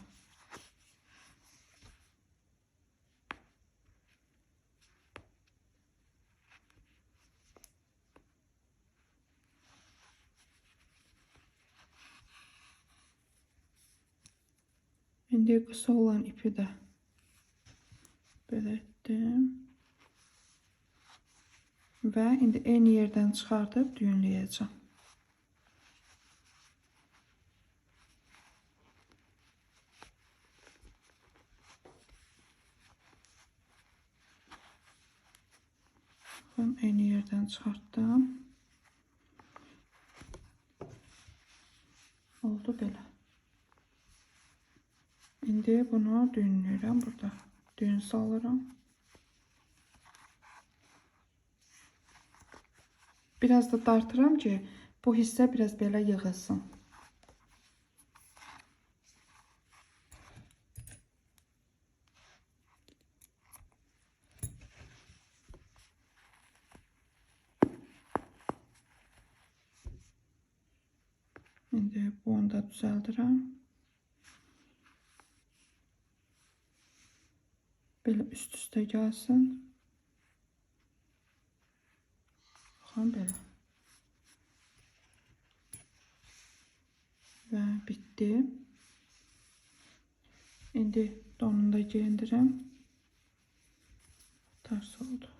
İndi qısa olan ipi də belə etdim. Və indi eyni yerdən çıxardıb düyünləyəcəm. Baxın, eyni yerdən çıxartdım. Oldu belə. İndi bunu düyünləyirəm burada. Düyün salıram. Biraz da dartıram ki, bu hissə biraz belə yığılsın. İndi bunu da düzəldirəm. Belə üst-üstə gəlsin. Baxın belə. Və bitdi. İndi donunu da geyindirəm. Tərs oldu.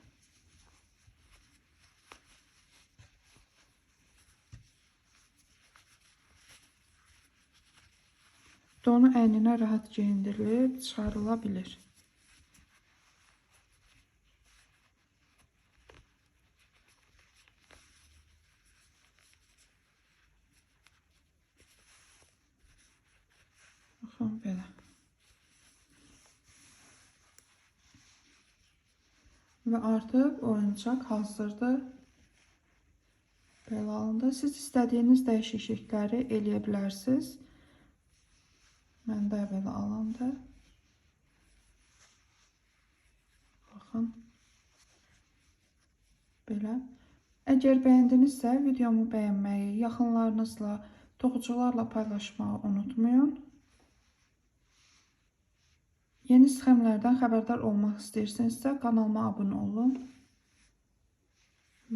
Donu əyninə rahat geyindirilib, çıxarıla bilir. Baxın belə. Və artıq oyuncaq hazırdır. Belə alındı. Siz istədiyiniz dəyişiklikləri eləyə bilərsiniz. Məndə belə alındı. Baxın. Belə. Əgər bəyəndinizsə videomu bəyənməyi, yaxınlarınızla, toxucularla paylaşmağı unutmayın. Yeni sxemlərdən xəbərdar olmaq istəyirsinizsə kanalıma abunə olun.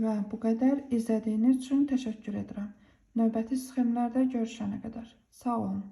Və bu qədər. İzlədiyiniz üçün təşəkkür edirəm. Növbəti sxemlərdə görüşənə qədər. Sağ olun.